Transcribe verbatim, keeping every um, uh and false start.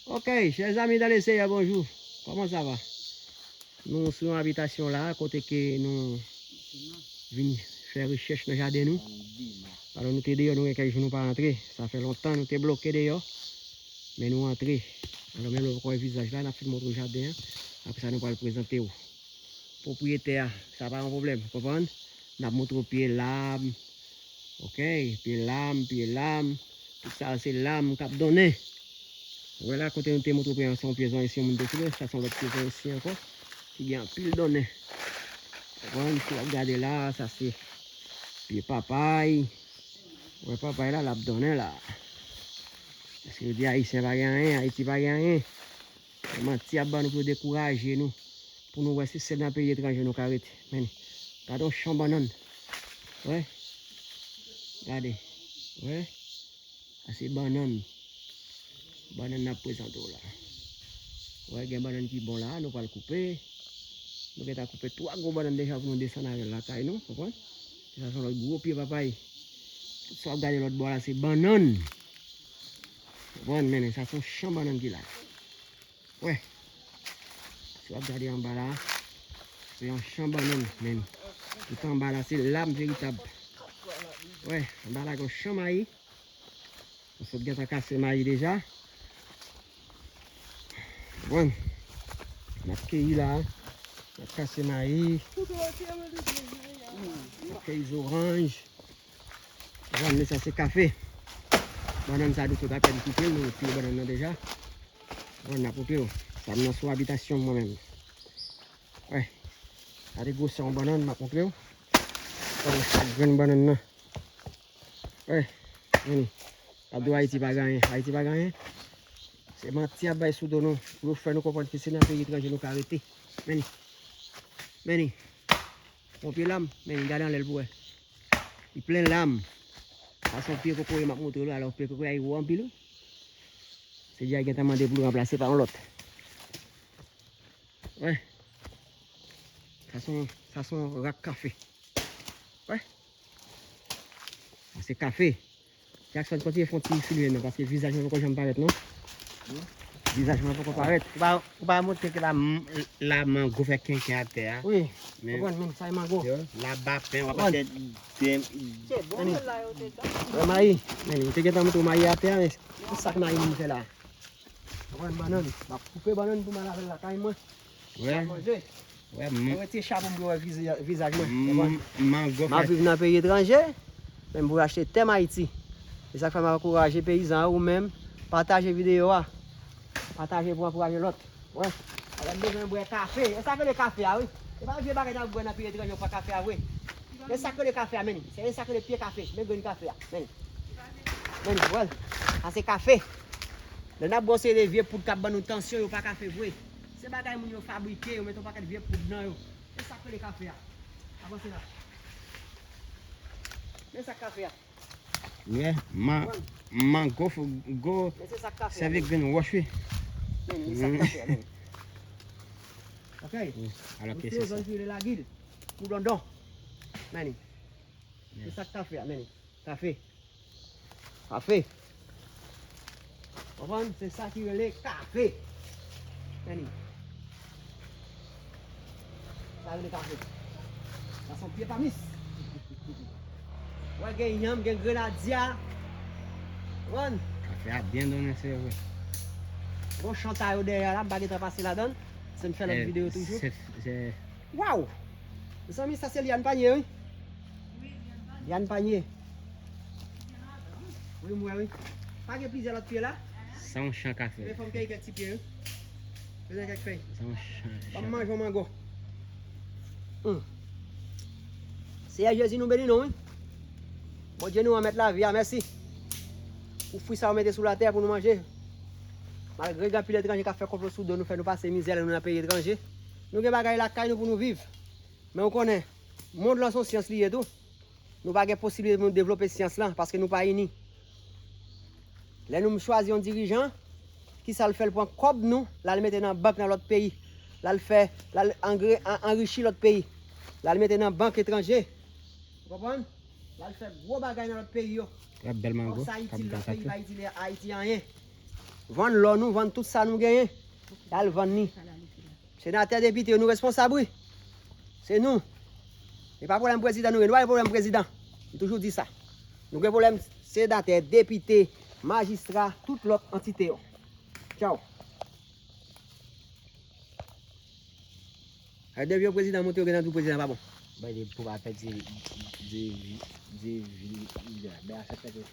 Ok, chers amis dans le Seigneur, bonjour. Comment ça va? Nou sou yon abitasyon la, kote ke nou vin fè rechèch nan jaden nou. Alò, nou te deyò, nou gen kèk jou nou pa antre. Sa fè lontan nou te bloke deyò, men nou antre. Alò, menm lè w poko wè vizaj la, n ap fin montre w jaden an. Apre sa, nou pral prezante w pwopriyetè a. Sa pa yon pwoblèm, konprann? N ap montre w pye lam, ok? Pye lam, pye lam. Tout sa se lam k ap donnen. Ou wè la, kote nou te montre w pye an, se yon pye zanj si yon moun te sou sa se yon lòt pye zanj si ankò. Ki gen anpil donnen. Konprann? Si w ap gade la, sa se pye papay. Ou wè papay la, l ap donnen la. Paske yo di Ayisyen pa gen anyen, Ayiti pa gen anyen. Se manti y ap ban nou pou yo dekouraje nou. Pou nou wè si se nan peyi etranje nou ka rete. Men, gade yon chan bannann. Wè. Gade. Wè. Sa se bannann. Bannann n ap prezante w la. Wè, gen bannann ki bon la, nou pral koupe. Nou gentan koupe twa gwo bannann deja pou nou desann avè l lakay nou, konprann? Sa se yon lòt gwo pye papay. Tout sa w ap gade lòt bò la, se bannann. Konprann, men sa se yon chan bannann ki la. Wè. Si w ap gade anba la, se yon chan bannann, men tout anba la, se lam veritab. Wè, anba la, gen yon chan mayi. Nou sot gentan kase mayi deja. Konprann? N ap keyi la. N ap kase mayi. N ap keyi zoranj. Konprann, men sa se kafe. Bannann sa nou sot apèn koupe l, nou retire bannann nan deja. Konprann, n ap montre w. Sa m nan sou abitasyon mwen menm. Wè. Gade gwosè yon bannann, m ap montre w. Konprann, chak grenn bannann nan. Wè, men li. Ap di w Ayiti pa gen anyen. Ayiti pa gen anyen. Se manti y ap bay sou do nou. Pou yo fè nou konprann ke se nan peyi etranje nou ka rete. Men li. Men li. Yon pye lam. Men li, gade anlè l pou wè. Li plen lam. Sa se yon pye kokoye m ap montre w la. Alò, pye kokoye a, li wo anpil, wi. Se dja gentan mande pou l ranplase pa yon lòt. Wè. Sa se yon, sa se yon rak kafe. Wè. Sa se kafe. Jackson, kontinye fè yon ti filme non, paske vizaj mwen poko janm parèt non. Vizaj mwen poko parèt. Ou pa, ou pa montre ke la, la mango fè kenken atè a. Wi. Men konprann, men sa e mango. Yo, la bapen, w ap achte de. Se bon, men la yo te tan. Wè mayi. Men, m te gentan montre w mayi atè a, men ki sa k mayi m fè la? Konprann, bannann. M ap koupe bannann pou m al avè l lakay mwen. Wè. Manje. Wè, m- Mwen retire chapo m pou wè viza- vizaj mwen. M- Konprann? Mango M ap fè viv nan peyi etranje, men m pou achte tè m Ayiti. Se sa k fè m ap ankouraje peyizan yo, ou menm, pataje videyo a. Pataje pou ankouraje lòt. Wè. Alò, m bezwen bwè kafe. E sa k rele kafe a, wi. E pa vye bagay n ap bwè nan peyi etranje, ou pran kafe a vre. E sa k rele kafe a, men. Se e sa k rele pye kafe. Men grenn kafe a. Men. Men, wè. Sa se kafe. Lè n ap bwè yon seri de vye poud k ap ban nou tansyon, yo pa kafe vre. Se bagay moun yo fabrike, yo mete yon pakèt vye poud nan yo. E sa k rele kafe a. Avanse la. Men sa k kafe a. Wè, man, mango fou go. Men se sa k kafe a. Sèvi grenn wòch wi. Men, men sa k kafe a, men. Ok. Alò ke se sa. Zòn ki rele lagil. Pou dondon. Men. Men sa k kafe a, men. Kafe. Kafe. Konprann? Se sa ki rele kafe. Men li. Sa rele kafe. Sa se yon pye pamis. Wè gen yanm, gen grenadya. Konprann? Kafe a byen donnen, se vre. Bon, chanta yo dèyè la, m pa gentan pase ladan l. Se m fè lòt videyo toujou. Waw! Mezanmi, sa se Liane Panier, wi. Liane Panier. Wi, m wè, wi. Pa gen plizyè lòt pye la? Sa yon chan kafe. Men fò m keyi kèk ti pye, wi. Bezwen kèk fèy. Sa yon chan. Ban m manje yon mango. Hmm. Seyè Jezi, nou beni non, wi. Bondye nou an, mèt lavi a, mèsi. Pou fwi sa ou mete sou latè pou nou manje. Malgre gen anpil etranje k ap fè konplo sou do nou, fè nou pase mizè lè nou nan peyi etranje. Nou gen bagay lakay nou pou nou viv. Men ou konnen, mond lan se yon syans li ye tou. Nou pa gen posiblite pou nou devlope syans lan, paske nou pa ini. Lè nou chwazi yon dirijan, kisa l fè? L pran kòb nou, l al mete nan bank nan lòt peyi. L al fè, l al angre-, an-, anrichi lòt peyi. L al mete nan bank etranje. Ou konprann? L al fè gwo bagay nan lòt peyi yo. Trè bèl mango. Kòb sa itil lòt peyi, pa itil Ayiti anyen. Vann lò nou, vann tout sa nou genyen. Y al vann li. Senatè, depite, nou responsab, wi. Se nou. E pa pwoblèm prezidan nou ye. Nou pa gen pwoblèm prezidan. M toujou di sa. Nou gen pwoblèm senatè, depite, majistra, tout lòt antite yo. Tchaw. Ay, depi yon prezidan monte, yo gentan di prezidan pa bon. Bay de pou pa fè di di di di men a fè fè.